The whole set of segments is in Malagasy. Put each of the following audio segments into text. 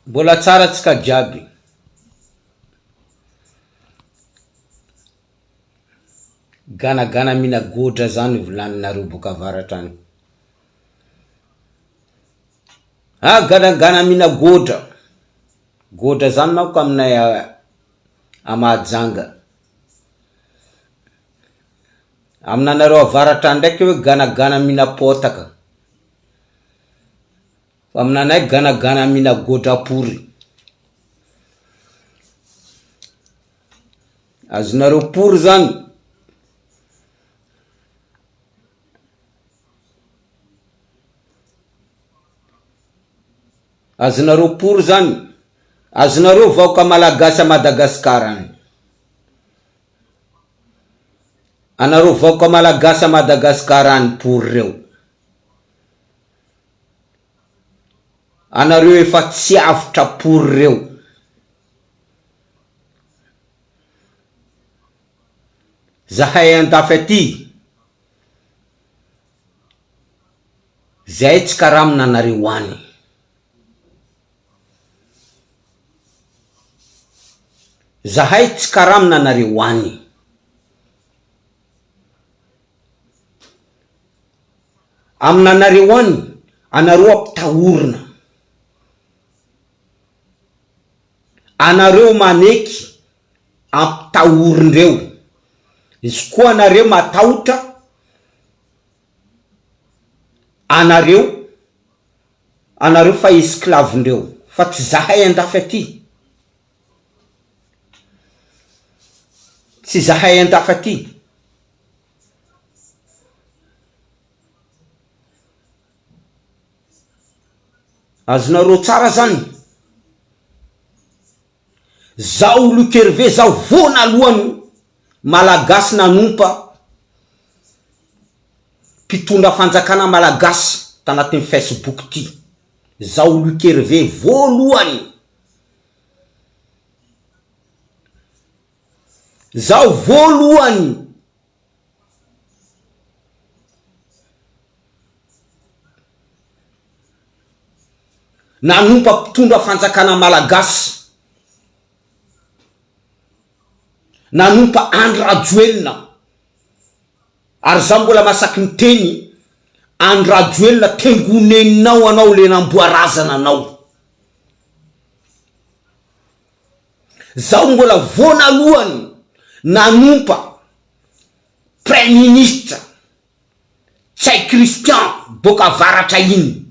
Mbola tsara tsika jiaby. Ganagana mina godra zany volaninareo boka avaratra any. Ah ganagana mina godra. Godra zany manko aminay a Mahajanga. Aminanareo avaratra any ndraiky hoe ganagana mina potaka. Fa aminanay ganagana mina godra pory. Azonareo pory zany. Azonareo pory zany. Azonareo vahoaka malagasy a Madagascar any. Anareo vahoaka malagasy a Madagascar any pory reo. Anareo efa tsy avotra pory reo. Zahay andafy aty, zahay tsy karamina anareo any. Zahay tsy karamina anareo any. Aminanareo any, anareo ampitahorina. Anareo maneky ampitahorindreo. Izy koa anareo matahotra anareo, anareo fa esclave-ndreo, fa tsy zahay andafy aty. Tsy zahay andafy aty. Azonareo tsara zany? Zaho Luc Hervé zaho voanalohany Malagasy nanompa mpitondra fanjakana Malagasy tanatin'ny Facebook ty. Zaho Luc Hervé voalohany. Zaho voalohany. Nanompa mpitondra fanjakana malagasy, nanompa Andry Rajoelina, ary zaho mbola masaky miteny Andry Rajoelina tengoneninao anao le namboarazana anao. Zaho mbola voanalohany nanompa Praiminisitra Ntsay Christian boaka avaratra iny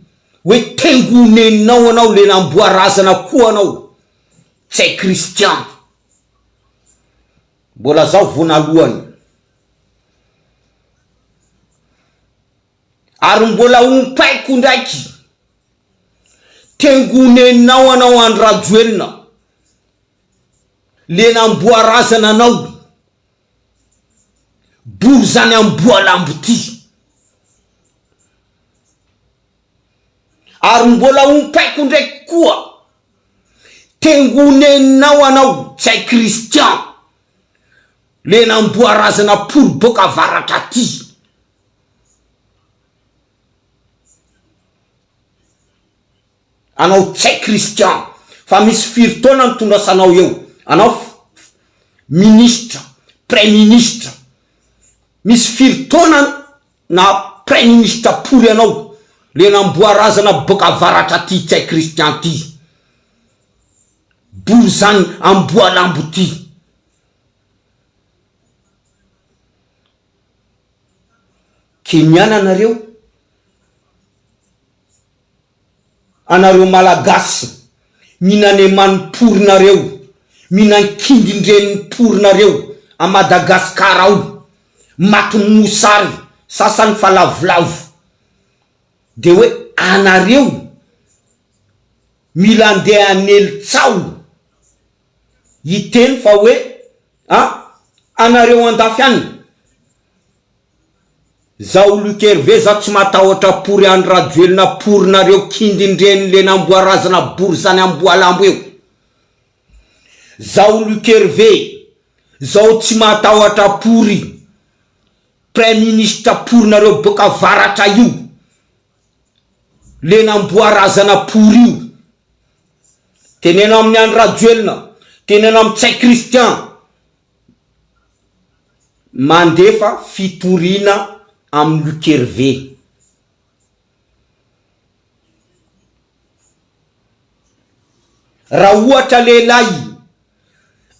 hoe tengoneninao anao le namboarazana koa anao Ntsay Christian mbola zaho voanalohany ary mbola ompaiko ndraiky tengoneninao anao Andry Rajoelina le namboarazana anao Bory zany amboa lambo ty. Ary mbola ompaiko ndraiky koa tengoneninao anao Ntsay Christian le namboa razana pory boka avaratra aty. Anao Ntsay Christian fa misy firy taona nitondrasanao eo anao ministre praiministre misy firy taona na praiministre pory anao le namboarazana boka avaratra aty Ntsay Christian ty bory zany amboalambo ty. Keniana nareo? Anareo Malagasy minaneman'ny porinareo, minankindindren'ny porinareo a Madagascar ao, matin'ny mosary, sasany fa lavolavo, de hoe anareo mila andeha hanely tsaho hiteny fa hoe a anareo andafy any. Zaho Luc Hervé za tsy matahotra pory Andry Rajoelina pory nareo kindindreny le namboarazana bory zany amboalambo eo Zaho Luc Hervé zao tsy matahotra pory Praiministra pory nareo boka avaratra io le namboarazana pory io. Teneno amin'i Andry Rajoelina, teneno amin'i Ntsay Christian, mandefa fitoriana amin'i Luc Hervé. Raha ohatra lehilahy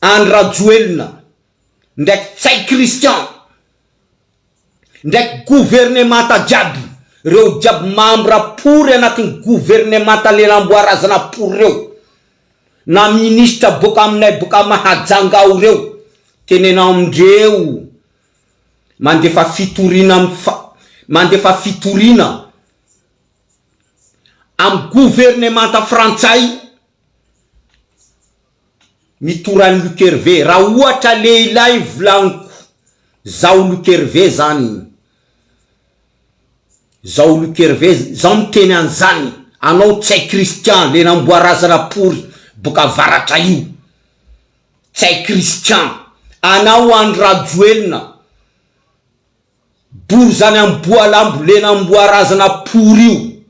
Andry Rajoelina ndraiky Ntsay Christian ndraiky gouvernemanta jiaby reo jiaby membre pory anatin'ny gouvernemanta lelamboarazana pory reo na ministre boka aminay boka Mahajanga ao reo teneno amindreo mandefa fitoriana am fa mandefa fitoriana am gouvernemanta frantsay Mitory an'i Luc Hervé, raha ohatra lehilahy volaniko, zaho Luc Hervé zany, zaho Luc Hervé, zaho miteny an'zany, anao Ntsay Christian le namboarazana pory boka avaratra io, Ntsay Christian, anao Andry Rajoelina, bory zany amboalambo le namboarazana pory io.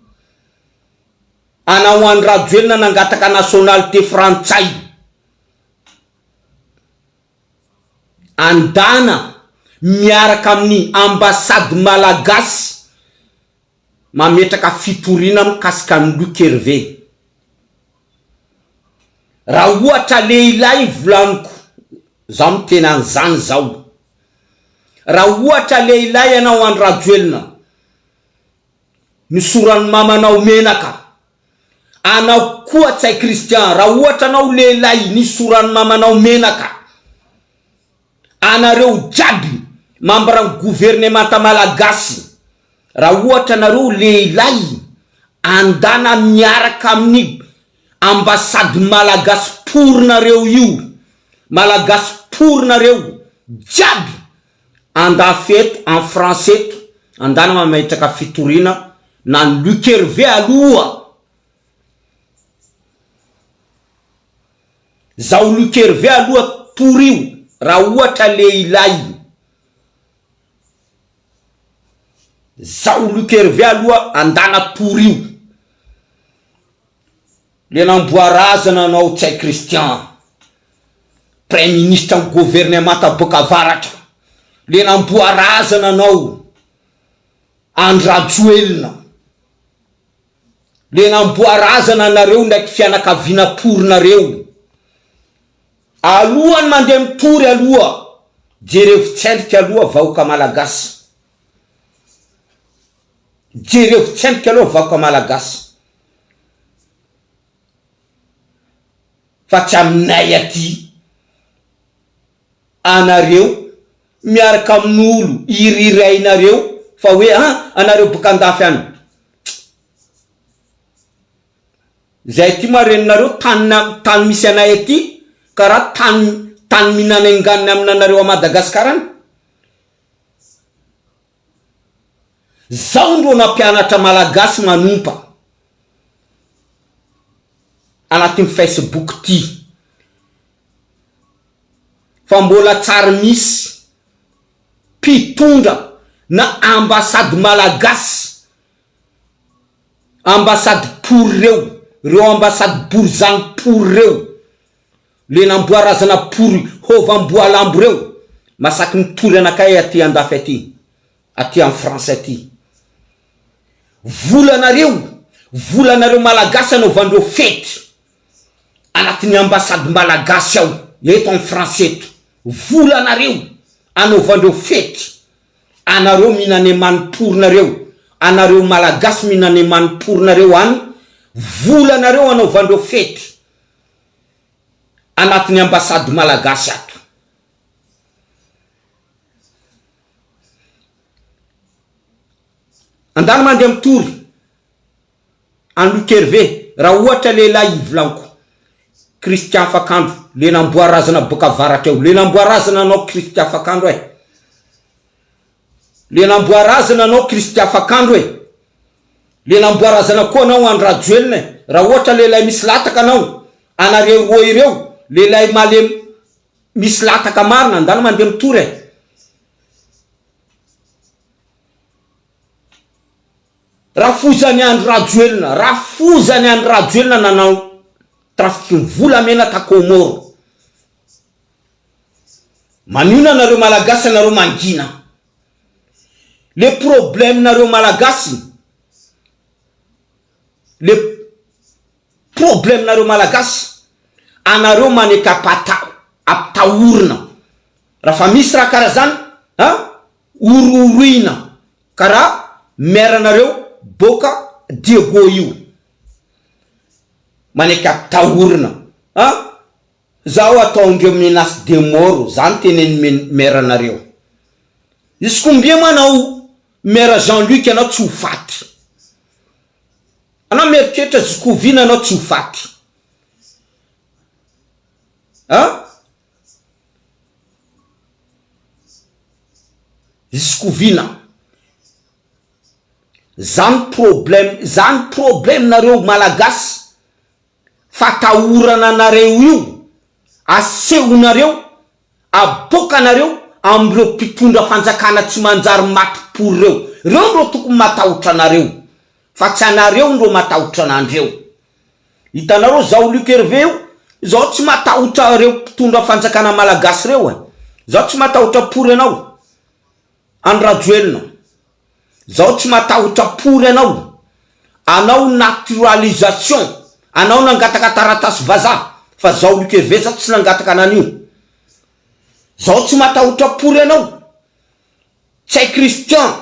Anao Andry Rajoelina nangataka nationalité frantsay andana miaraka amin'ny ambassade malagasy mametraka fitoriana mikasika an'i Luc Hervé. Raha ohatra lehilahy volaniko, zaho miteny an'izany zao, raha ohatra lehilahy ianao Andry Rajoelina, Nosoran'ny mamanao menaka. Anao koa Tsay Christian raha ohatra anao lehilahy nisoran'ny mamanao menaka. Anareo jiaby membre ny gouvernemanta malagasy raha ohatra anareo lehilahy andana miaraka amin'ny ambassade malagasy pory nareo io malagasy pory nareo jiaby Andafy eto en France eto andana mametraka fitoriana na ny Luc Hervé aloha Zaho Luc Hervé aloha torio raha ohatra lehilahy Zaho Luc Hervé aloha andana torio Le namboarazana anao Ntsay Christian, Praiminisitra ny governemanta boaka avaratra, le namboarazana anao Andry Rajoelina, le namboarazana anareo ndraiky fianakaviana porinareo, alohany mandeha mitory aloha jerevo tsendriky aloha vahoaka malagasy, jerevo tsendriky aloha vahoaka malagasy. Fa tsy aminay aty anareo miaraka amin'olo irirainareo fa hoe an anareo boka andafy any zay aty ma reninareo tany tany misy anay aty karaha tany tany minanenganina aminanareo a Madagascar any. Zao ndro nampianatra malagasy manompa anatin'ny facebook ty fa mbola tsary misy mpitondra na ambassade malagasy ambassade pory reo reo ambassade borizano pory reo le namboarazana pory hova-mboalambo reo masaky mitory anakay aty andafy aty aty am France aty. Volanareo, volanareo malagasy anaovandreo fety anatin'ny ambassade malagasy ao eto am France eto. Volanareo anaovandreo fety. Anareo mihinane manipory nareo, anareo malagasy mihinane manipory nareo any, volanareo anaovandreo fety anatin'ny ambassade malagasy ato. Andalo mandeha mitory any Luc Hervé raha ohatra lehilahy ivolanko Christian Fakandro le namboarazana boaka avaratra eo le namboarazana anao Christian Fakandro eh le namboarazana anao Christian Fakandro eh le namboarazana koa anao Andry Rajoelina eh raha ohatra lehilahy misy lataka anao anareo roa ireo lehilahy malemy Misy lataka marina, andalo mandeha mitory e. Rafozan'i Andry Rajoelina, rafozan'i Andry Rajoelina nanao. Trafic volamena ta Comore. Manina anareo malagasy anareo mangina. Le problème nareo malagasy le problème nareo malagasy anareo maneka apata ampitahorina raha fa misy raha karaha zany a horohoroina karaha maire nareo boka Diego io maneka ampitahorina a Zaho ataondreo menace de mort zany teneniny maire nareo. Izy kombia ma anao maire Jean Luc anao tsy ho faty. Anao mieritreritra zikovina anao tsy ho faty. A? Zikovina. Zany problème zany problème nareo malagasy. Fatahorana anareo io asehonareo aboakanareo amreo mpitondra fanjakana tsy manjary maty pory reo reo ndro tokony matahotra anareo fa tsy anareo ndro matahotra anandreo hitanareo zao Luc Hervé io zao tsy matahotra reo mpitondra fanjakana malagasy reo e zao tsy matahotra pory anao Andry Rajoelina, zaho tsy matahotra pory anao, anao naturalisation, anao nangataka taratasy vazaha, fa zaho Luc Hervé za tsy nangataka ananio, zaho tsy matahotra pory anao, Ntsay Christian,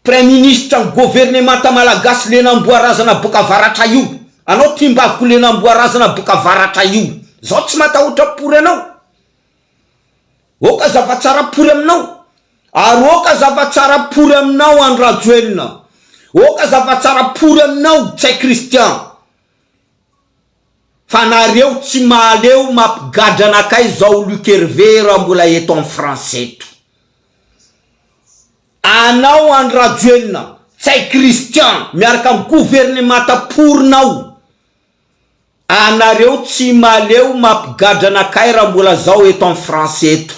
Praiminisitra ny governemanta malagasy lenamboarazana boka avaratra io, anao timbaviko lenamboarazana boka avaratra io, zaho tsy matahotra pory anao. Oka zava-tsara pory aminao ary oka zava-tsara pory aminao Andry Rajoelina oka zava-tsara pory aminao Ntsay Christian fa nareo tsy mahaleo mampigadra anakay zao Luc Hervé raha mbola eto en France eto anao Andry Rajoelina Ntsay Christian miaraka am gouvernemanta porinao Anareo tsy maleo mampigadra anakay raha mbola zao eto am France eto.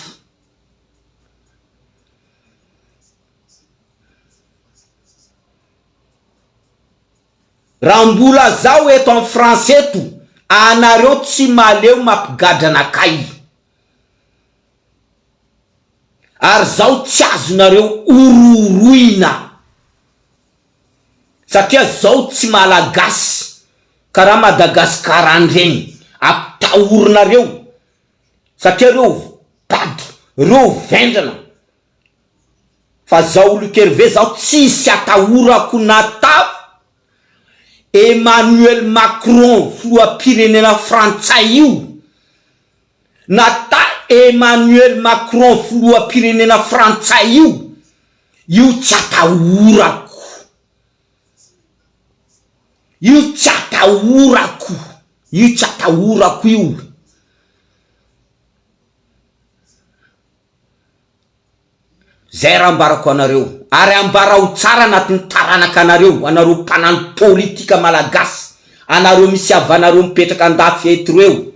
Raha mbola zao eto am France eto anareo tsy maleo mampigadra anakay. Ary zao tsy azonareo orohorohina. Satria zao tsy malagasy karaha Madagascar any reny ampitahorinareo satria reo bado reo vendrana fa zao Luc Hervé zao tsisy atahorako natao Emmanuel Macron filoham-pirenena frantsay io nata Emmanuel Macron filoham-pirenena frantsay io Io tsy atahorako. Io tsy atahorako. Io tsy atahorako io. Zay raha ambarako anareo, ary ambarao tsara anatin'ny taranaka anareo, anareo mpanano politika malagasy, anareo misy havanareo mipetraka andafy eto reo,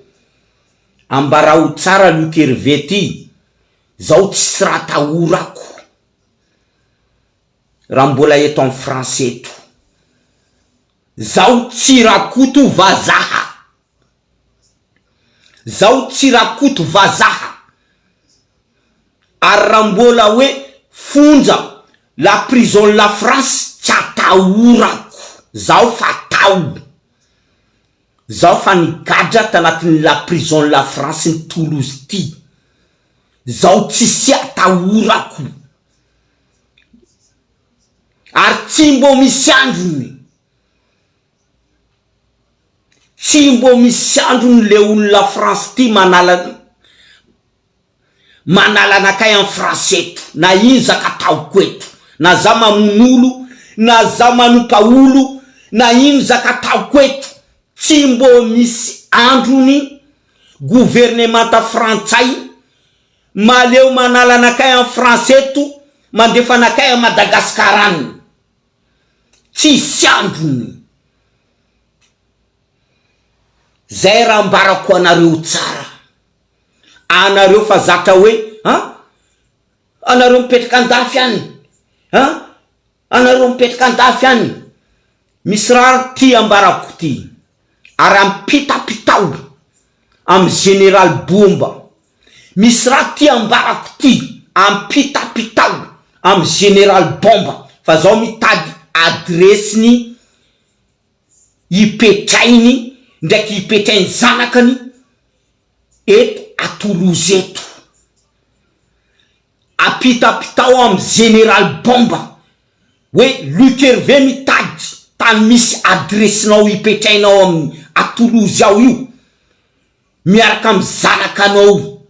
ambarao tsara Luc Hervé ty, Zaho tsisy raha atahorako raha mbola eto am France eto. Zaho tsy Rakoto vazaha. Zaho tsy Rakoto vazaha. Ary raha mbola hoe fonja la prison la France tsy atahorako. Zaho fa tao. Zaho fa nigadra tanatin'ny la prison la France ny Toulouse ty. Zaho tsisy atahorako. Ary tsy mbô misy androny. Tsy mbô misy androny le olona France ty manala Manala anakay am France eto na ino zaka ataoko eto na za mamono olo na za manompa olo na ino zaka ataoko eto tsy mbô misy androny gouvernemanta frantsay maleo manala anakay am France eto mandefa anakay a Madagascar any tsisy androny zay raha ambarako anareo tsara. Anareo fa zatra hoe an! Anareo mipetraka andafy any an! Anareo mipetraka andafy any! Misy raha ty ambarako ty. Ary ampitapitao am général bomba. Misy raha ty ambarako ty ampitapitao am général bomba fa zaho mitady adiresiny hipetrainy ndraiky hipetrainy zanakany eto a Toulouse eto. Ampitapitao am général bomba hoe Luc Hervé mitady tany misy adiresinao hipetrainao am a Toulouse ao io miaraka am zanakanao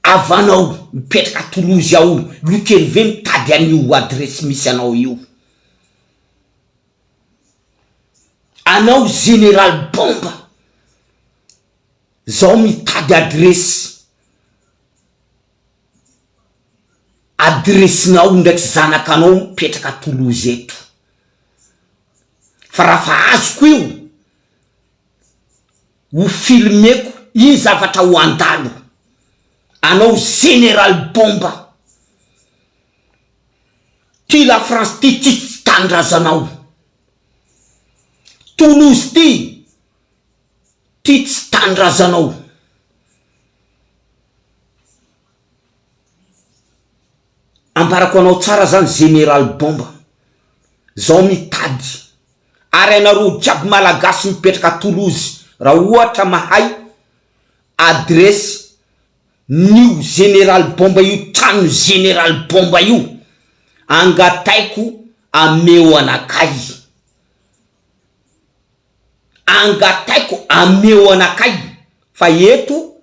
havanao mipetraka a Toulouse ao io Luc Hervé mitady an'io adiresy misy anao io. Anao général bomba zao mitady adiresy adiresinao ndraiky zanakanao mipetraka Toulouse eto fa raha fa azoko io ho filmeko iny zavatra ho andalo anao général bomba ty la France ty tsisy tanindrazanao Toulouse ty ty tsy tanindrazanao. Ambarako anao tsara zany général bomba zao mitady ary anareo jiaby malagasy mipetraka Toulouse raha ohatra mahay adresse nio général bomba io trano général bomba io angataiko ameo anakay. Angataiko ameo anakay fa eto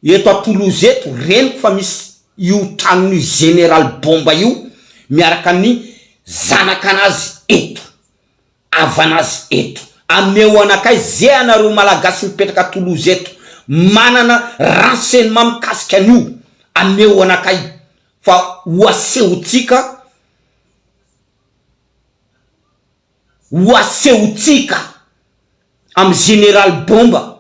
eto a Toulouse eto reniko fa misy io tranon'io général bomba io miaraka ny zanakanazy eto havanazy eto ameo anakay ze anareo malagasy mipetraka a Toulouse eto manana renseignement mikasika an'io ameo anakay fa ho asehontsika ho asehontsika am général bomba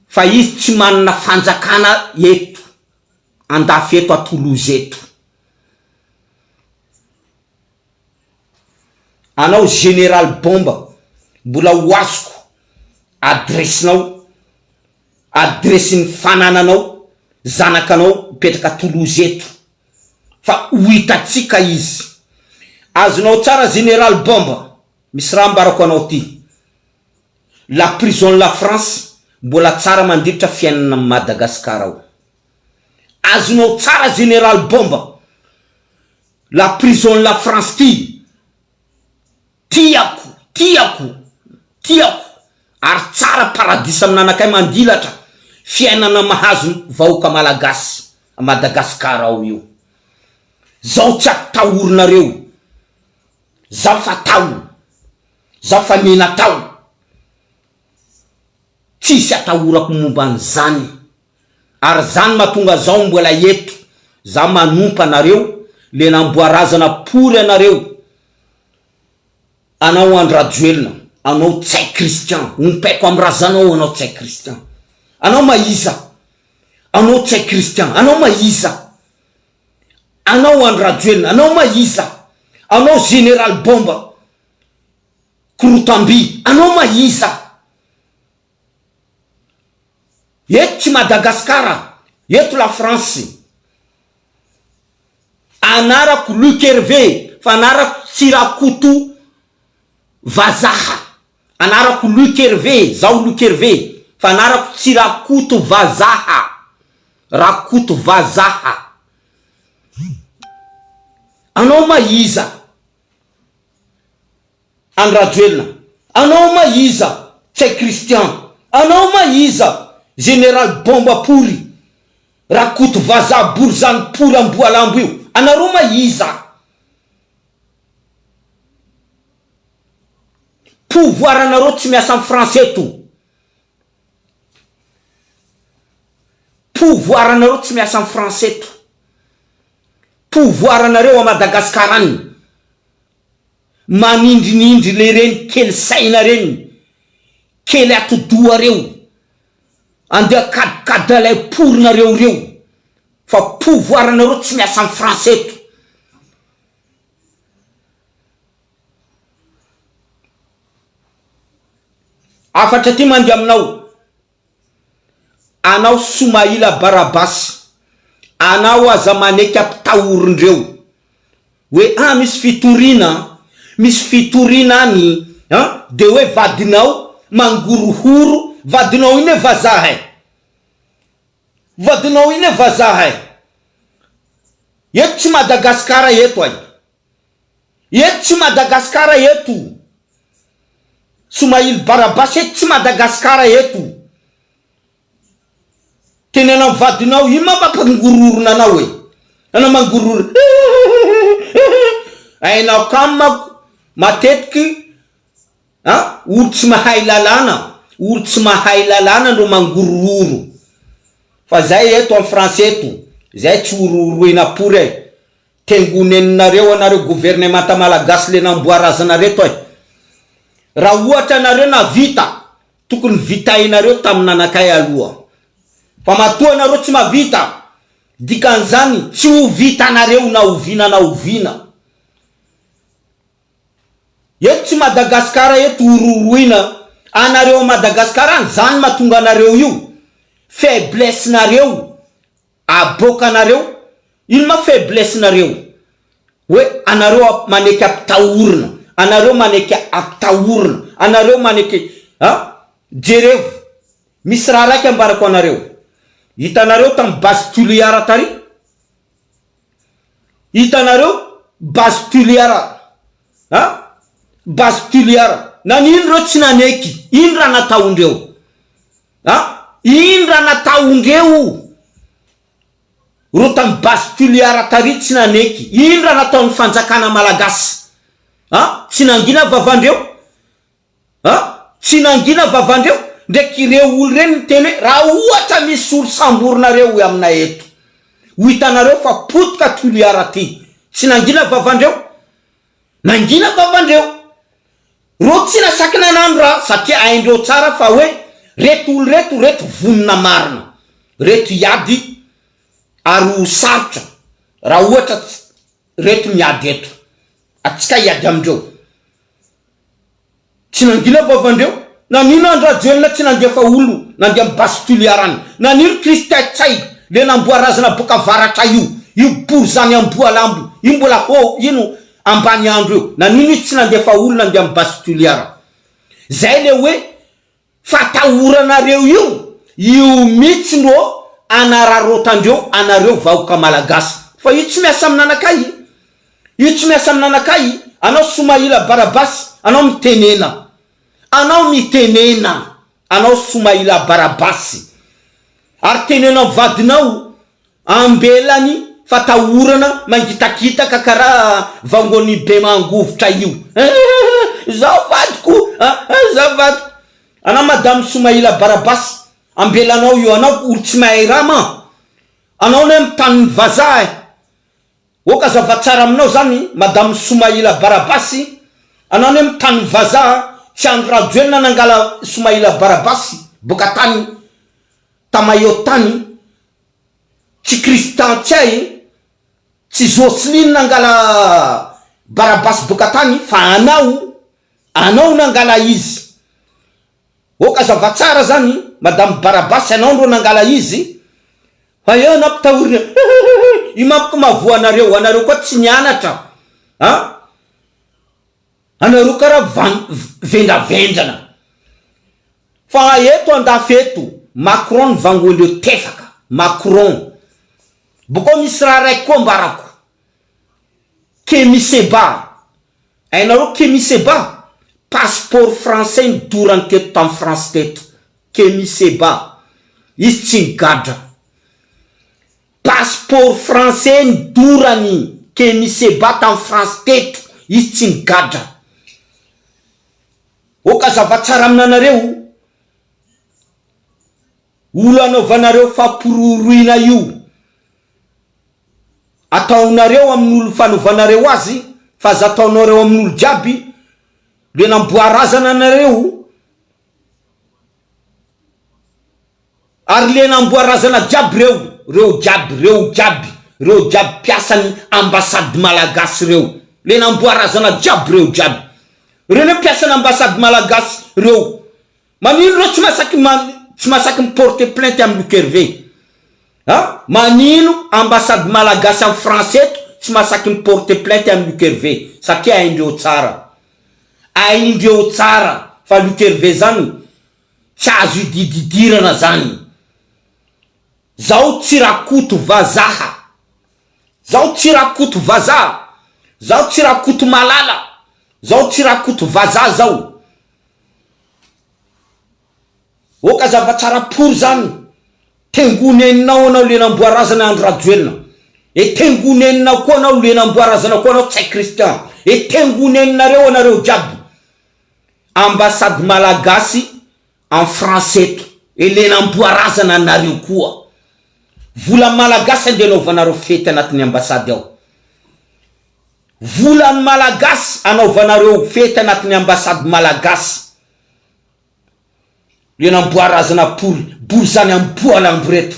fa izy tsy manana fanjakana eto andafy eto a Toulouse eto. Anao général bomba mbola ho azoko adresse-nao, adresse-n'ny fanananao zanakanao mipetraka Toulouse eto. Fa ho hitantsika izy. Azonao tsara Général Bomba, misy raha ambarako anao ty. La prison la France mbola tsara mandritra fiainana Madagascar ao. Azonao tsara Général Bomba, la prison la France ty Tiako, tiako, tiako ary tsara paradisa amin'anakay mandilatra fiainana mahazo vahoaka malagasy a Madagascar ao io. Zao tsy atahorinareo, zaho fa tao, zaho fa nena tao, tsisy atahorako momba an'izany ary zany mahatonga zaho mbola eto, za manompa anareo le namboarazana pory anareo. Anao Andry Rajoelina, anao Ntsay Christian, ompaiko am razanao anao Ntsay Christian. Anao ma iza? Anao Ntsay Christian, anao ma iza? Anao Andry Rajoelina, anao ma iza? Anao Général Bomba, Korotamby, anao ma iza? Eto tsy Madagascar, eto la France. Anarako Luc Hervé fa anarako tsy Rakoto vazaha. Anarako Luc Hervé, zaho Luc Hervé fa anarako tsy Rakoto vazaha. Rakoto vazaha. Anao ma iza? Andry Rajoelina, anao ma iza? Ntsay Christian, anao ma iza? Général bomba pory, Rakoto vazaha borizano pory amboalambo io, anareo ma iza? Pouvoir anareo tsy miasa am France eto. Pouvoir anareo tsy miasa am France eto. Pouvoir anareo a Madagascar any. Manindrinindry le reny kely saina reny, kely atidoha reo, andeha kadikadalay pory nareo reo, fa pouvoir nareo tsy miasa am France eto. Hafatra ty mandeha aminao. Anao Somaila Barabasy, anao aza maneky ampitahorindreo hoe ah misy fitoriana an, misy fitoriana any an, de hoe vadinao mangorohoro, vadinao iny e vazaha e, vadinao iny e vazaha e, eto tsy Madagascar eto ay. Eto tsy Madagascar eto. Somaily Barabasy eto tsy Madagascar eto. Teneno am vadinao ino ma mampangororona anao e. Anao mangororo Hainao kamo manko matetiky a olo tsy mahay lalàna, olo tsy mahay lalàna no mangorohoro. Fa zay eto am France eto, zay tsy horohoroina pory e. Tengoneninareo anareo governemanta malagasy le namboarazana reto eh! Raha ohatra anareo navita tokony vitainareo tamin'anakay aloha fa matoa anareo tsy mavita dikan'izany tsy ho vitanareo na oviana na oviana. Eto tsy Madagascar eto horohoroina anareo a Madagascar any zany mahatonga anareo io faiblesse nareo Aboakanareo, ino ma faiblesse nareo? Hoe anareo maneky ampitahorina, anareo maneky ampitahorina, anareo maneky a! Jerevo, misy raha raiky ambarako anareo, hitanareo tam base Tuliar tary? Hitanareo base Tuliar a? Base Tuliar, nanino reo tsy naneky? Ino raha nataondreo? A! Ino raha nataondreo ro tam base Toliara tary tsy naneky? Ino raha nataon'ny fanjakana malagasy? A! Tsy nangina vavandreo? A! Tsy nangina vavandreo? Ndraiky ireo olo reny niteny hoe raha ohatra misy olo samborinareo hoy aminay eto, ho hitanareo fa potika Toliara ty. Tsy nangina vavandreo? Nangina vavandreo. Reo tsy nasaky nanano raha satria haindreo tsara fa hoe reto olo reto reto vonona marina, reto hiady ary ho sarotra raha ohatra reto miady eto, atsika hiady amindreo. Tsy nangina vavandreo, nanino Andry Rajoelina tsy nandefa olo nandeha am base Tuliar any, nanino Christian Ntsay le namboarazana boka avaratra io, io borizany amboalambo io mbola ho ino ambany andro io, nanino izy tsy nandefa olona andeha am base Toliara? Zay le hoe fatahoranareo io, io mitsy no anararaotandreo anareo vahoka malagasy, fa io tsy miasa aminanakay, io tsy miasa aminanakay, anao Somaila Barabasy, anao mitenena, anao mitenena, anao Somaila Barabasy, ary teneno am vadinao Ambelany fa tahorana mangitakitaka karaha vangon'ny bemangovitra io eh zao vadiko ah zao vadiko anao madame Somaila Barabasy ambelanao io anao olo tsy mahay raha ma anao ne am tanin'ny vazaha eh ok azava tsara aminao zany madame Somaila Barabasy anao ne am tanin'ny vazaha tsy Andry Rajoelina nangala Somaila Barabasy boka tany ta Mayotte tany Tsy Christian Ntsay, tsy Jocelyn nangala Barabasy boka tany fa anao, anao nangala izy. Ok azava tsara zany madame Barabasy anao ndro nangala izy fa eo anao mpitahorina hihihihi io manko mahavoa anareo, anareo koa tsy nianatra a! Anareo karaha van vendravendrana. Fa eto andafy eto Macron ny vangoandreo tefaka. Macron. Bokao misy raha raiky koa ambarako. Kemi Seba. Hainareo Kemi Seba? Passeport français nidorany teto tam France teto. Kemi Seba. Izy tsy nigadra. Passeport français nidorany Kemi Seba tam France teto. Izy tsy nigadra. Ok azava tsara aminanareo olo anaovanareo fampirorohina io ataonareo amin'olo fanovanareo azy fa aza ataonareo amin'olo jiaby le namboarazana anareo Ary le namboarazana jiaby reo, reo jiaby, reo jiaby, reo jiaby mpiasany ambassade malagasy reo, le namboarazana jiaby reo jiaby, reo ne mpiasany ambassade malagasy reo. Manino reo tsy masaky tsy masaky mi porter plainte am Luc Hervé? A! Manino ambassade malagasy am France eto tsy masaky mi porter plainte am Luc Hervé? Satria haindreo tsara. Haindreo tsara fa Luc Hervé zany tsy azo idididirana zany. Zaho tsy Rakoto vazaha. Zaho tsy Rakoto vazaha. Zaho tsy Rakoto malala. Zaho tsy Rakoto vazaha zaho. Oka zava-tsara pory zany. Tengoneninao anao le namboarazana Andry Rajoelina. E tengoneninao koa anao le namboarazana koa anao Ntsay Christian. E tengoneninareo anareo jiaby. Ambassade malagasy en France eto. E le namboarazana anareo koa. Vola malagasy andeha anaovanareo fety anatin'ny ambassade ao. Volan'ny malagasy anaovanareo fety anatin'ny ambassade malagasy. Le namboarazana pory bory zany amboa lambo reto.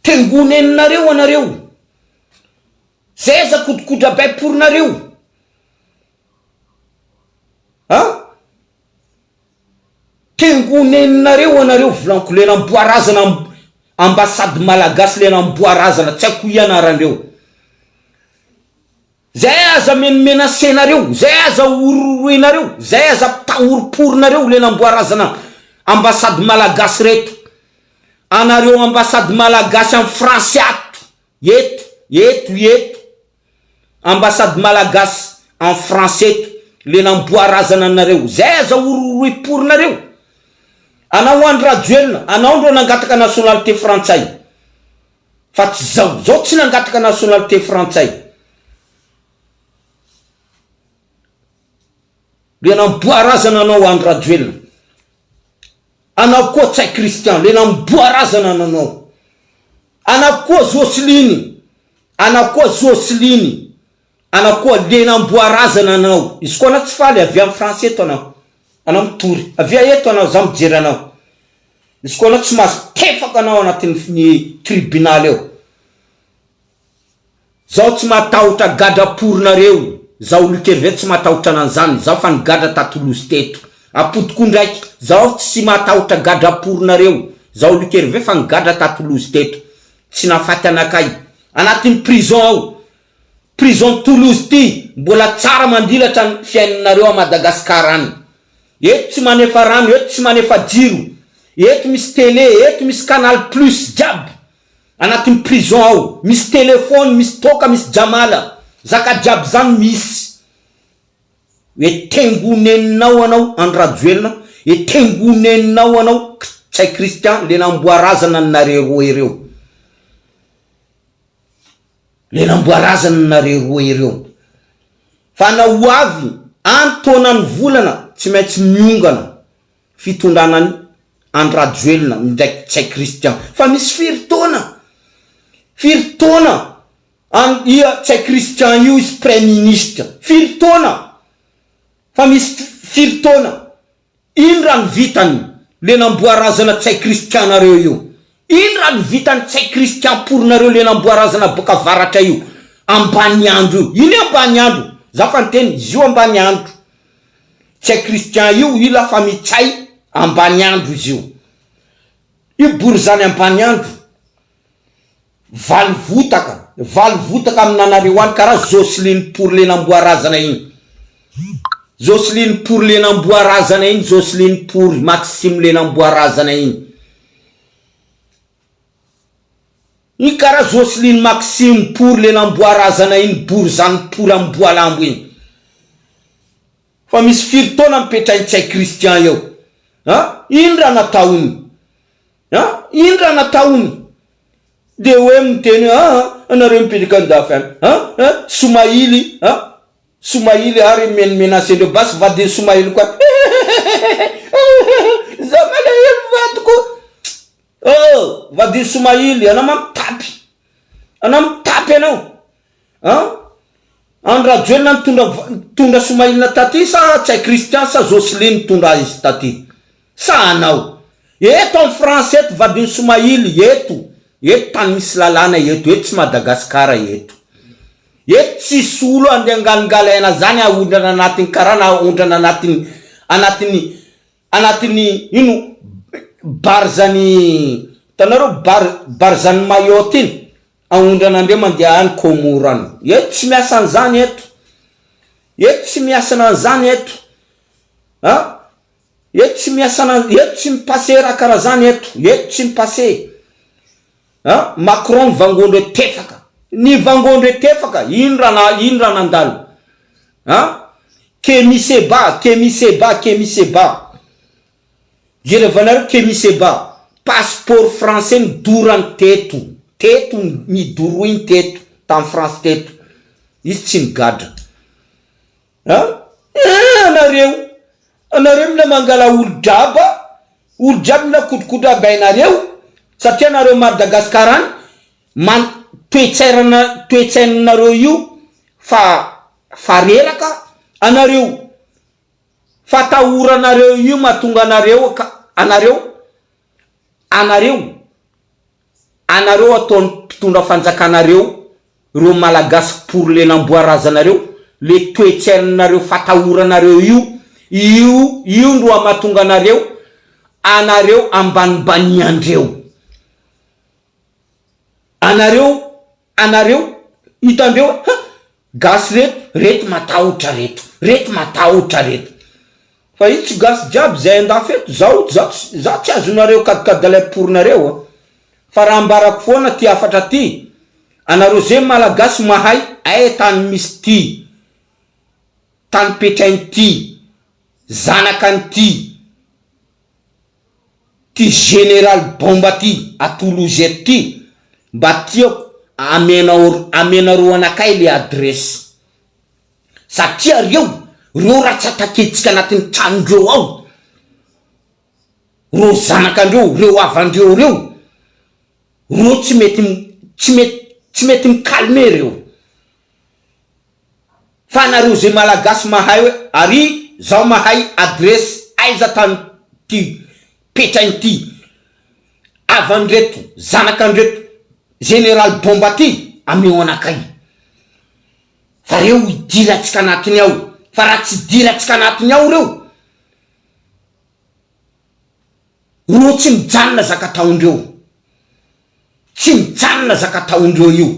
Tengoneninareo anareo. Zay aza kodokodrabay porinareo. A! Tengoneninareo anareo volaniko le namboarazana ambassade malagasy le namboarazana tsy haiko ianarandreo. Zay aza menomenasenareo, zay aza ororoenareo, zay aza pitaoroporinareo le namboarazana ambassade malagasy reto. Anareo ambassade malagasy am France ato, eto, eto, eto. Ambassade malagasy en France eto le namboarazana anareo zay aza ororoiporinareo anao Andry Rajoelina anao ndro nangataka nationalité frantsay fa tsy zao zao tsy nangataka nationalité frantsay le namboarazana anao Andry Rajoelina anao koa Ntsay Christian le namboarazana anao anao koa Jocelyne Anao koa Jocelyne, anao koa Lena Amboarazana anao, izy koa anao tsy faly avia am France eto anao, anao mitory, avia eto anao za mijery anao, izy koa anao tsy mahazo tefaka anao anatin'ny tribunal eo, zaho tsy matahotra gadra porinareo, zaho Luc Hervé tsy matahotra ananzany, zaho fa nigadra ta Toulouse teto, apodiko ndraiky, zaho tsy matahotra gadra porinareo, zaho Luc Hervé fa nigadra ta Toulouse teto, Tsy nahafaty anakahy. Anatin'ny prison ao. Prison Toulouse ty mbola tsara mandilatra ny fiainanareo à Madagascar any. Eto tsy manefa rano, eto tsy manefa jiro. Eto misy télé, eto misy canal plus jiaby. Anatin'ny prison ao. Misy téléphone, misy toaka, misy jamala. Zaka jiaby zany misy. Etengoneninao anao Andry Rajoelina, etengoneninao anao Ntsay Christian le namboarazana ny nareo roa ireo. Le namboarazana ny nareo roa ireo. Fa na ho avy any taona ny volana tsy maintsy miongana fitondrana an'i Andry Rajoelina ndraiky Ntsay Christian. Fa misy firy taona? Firy taona? An ia Ntsay Christian io izy praiminisitra firy taona fa misy firy taona ino raha ny vitany le namboarazana Ntsay Christian nareo io ino raha ny vitany Ntsay Christian porinareo le namboarazana boka avaratra io ambany andro io ino ambany andro za fa niteny izy io ambany andro Ntsay Christian io io la famille Ntsay ambany andro izy io io borizany ambany andro Valy votaka, valy votaka aminanareo any karaha Jocelyne Pory lenamboarazana iny. Jocelyne Pory lenamboarazana iny, Jocelyne Pory Maxime lenamboarazana iny. Iny karaha Jocelyne Maxime Pory lenamboarazana iny, borizano pory amboalambo iny. Fa misy firy taona mipetrahin Ntsay Christian eo? A? Ino raha nataony? A! Ino raha nataony? Dia hoe miteny hoe aa anareo mipetraka andafy any a a Somaily a Somaily ary menomenacendreo basy vadin'i Somaily koa hehehehehehehe za malahelo vadiko oh vadin'i Somaily anao ma mitapy anao mitapy anao a Andry Rajoelina nitondra nitondra Somailina taty sa Ntsay Christian sa Jocelyne nitondra izy taty? Sa anao? Eto am France eto vadin'i Somaily eto eto tany misy lalàna eto eto tsy Madagascar eto eto tsisy olo andeha angalingalaina zany ahondrana anatin'ny karana ahondrana anatin'ny anatin'ny. Anatin'ny ino bar zany hitanareo bar bar zany Mayotte iny aondranandreo mandeha any Comore any eto tsy miasa an'izany eto eto tsy miasana an'izany eto a eto tsy miasana eto tsy mi-passer raha karaha zany eto eto tsy mi-passer a Macron nivangoandreo tefaka nivangoandreo tefaka ino raha na ino raha nandalo a Kemi Seba, Kemi Seba, Kemi Seba. Jerevanareo Kemi Seba, passeport français nidorany teto, teto nidoroiny teto, tany France teto. Izy tsy nigadra. An? Eh anareo, anareo mila mangala olo draba, olo jiaby mila kotrokotrabainareo, satria anareo Madagascar any, man, toetsairana, toetsainareo io fa Fa reraka anareo fatahoranareo io mahatonga anareo ka anareo anareo anareo ataony mpitondra fanjakanareo reo malagasy pour le namboarazanareo le toetsainareo fatahoranareo io io io ndro amahatonga anareo anareo ambanimbaniandreo anareo anareo hitandreo ha gasy reto reto matahotra reto reto matahotra reto fa io tsy gasy jiaby zay andafy eto zaho zaho tsy zaho tsy azonareo kadikadalay porinareo a fa raha ambarako foana ty hafatra ty anareo ze malagasy mahay ay tany misy ty tany petrainy ty zanakany ty Ty général bomba ty à Toulouse eto ty mba tiako amenao amenareo anakay le adresse satria reo reo raha tsy attaquer-tsika anatin'ny tranondreo ao reo zanakandreo reo havandreo reo reo tsy mety tsy mety tsy mety mi-calmer reo. Fa nareo ze malagasy mahay hoe ary zaho mahay adresse aiza tany ty petrainy ty havan'ireto zanakandreto général bomba ty ameo anakay fa reo hidirantsika anatiny ao fa raha tsy hidirantsika anatiny ao reo reo tsy mijanona zaka ataondreo Tsy mijanona zaka ataondreo io.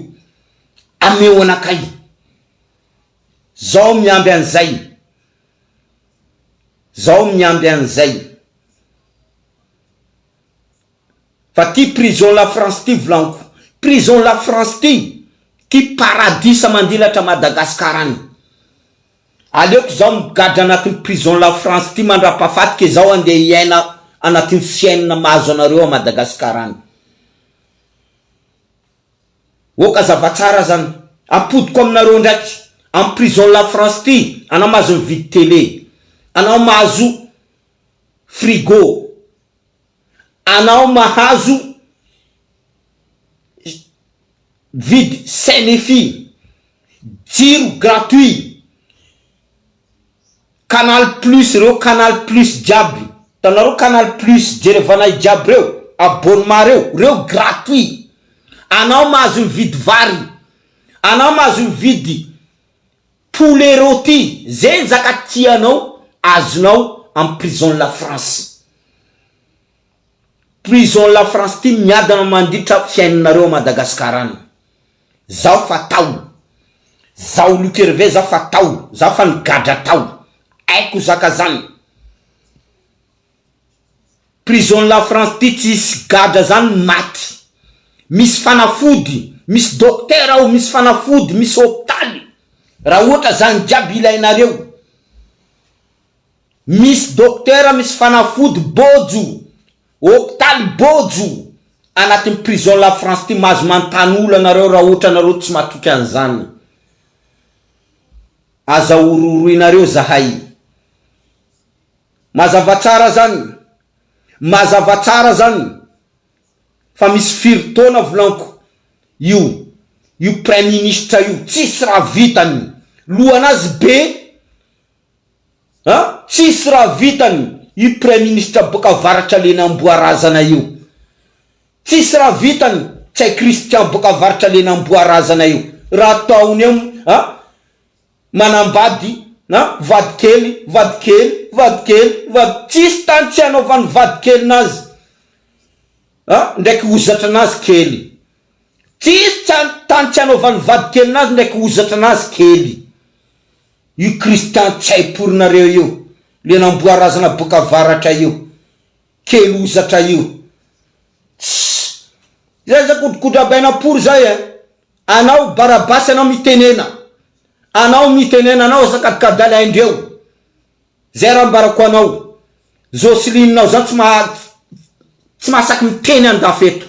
Ameo anakay. Zao miamby an'izay. Zao miamby an'izay. Fa ty prison la France ty volaniko. Prison la France ty, ty paradisa mandilatra Madagascar any. Aleoko zaho migadra anatin'ny prison la France ty mandrapahafaty ke zaho andeha hiaina anatin'ny fiainana mahazo anareo a Madagascar any. Ok azava tsara zany. Apodiko aminareo ndraiky, am prison la France ty anao mahazo mividy télé, anao mahazo frigo, anao mahazo vidy chaîne Jiro gratuit, canal plus reo canal plus jiaby, hitanareo canal plus jerevanay jiaby reo, abonnement reo, reo gratuit, anao mahazo mividy vary, anao mahazo mividy poulet roti, zegny zaka tianao azonao am prison la France, prison la France ty miadana mandritra fiainanareo a Madagascar any. Zaho fa tao. Zaho Luc Hervé zaho fa tao, zaho fa nigadra tao. Haiko zaka zany. Prison la France ty tsisy gadra zany maty. Misy fanafody, misy docteur ao, misy fanafody, misy hopitaly. Raha ohatra zany jiaby ilainareo. Misy docteur, misy fanafody, bôjo. Hopitaly bôjo anatin'ny prison la France ty mahazo manontany olo anareo raha ohatra anareo tsy matoky an'izany. Aza horohoroinareo zahay. Mazava tsara zany, mazava tsara zany fa misy firy taona volaniko io io praiministra io tsisy raha vitany, lohanazy be. A! Tsisy raha vitany io praiministra boka avaratra lena amboarazana io. Tsisy raha vitany Ntsay Christian boka avaratra lena amboarazana io. Raha ataony eo a! Manambady. Na vady kely, vady kely, vady kely, vady, tsisy tany tsy anaovany vady kelinazy a, ndraiky hozatranazy kely. Tsisy tsy tany tsy anaovany vady kelinazy ndraiky hozatranazy kely. Io Christian tsy hay porinareo io, le namboa razana boka avaratra io, kely hozatra io. Tss. Zay za kodrokodrabaina pory zay e. Anao barabasy anao mitenena anao mitenena anao aza kadikadaly aindreo zay raha ambarako anao Jocelyne nao zany tsy maha tsy mahasaky miteny andafy eto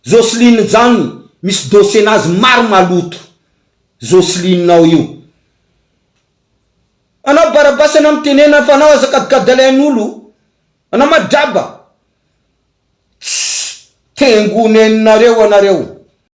Jocelyne zany misy dossier nazy maro maloto Jocelyne nao io anao barabasy anao mitenena fa anao aza kadikadaly ain'olo anao madraba Tss! Tengoneninareo anareo.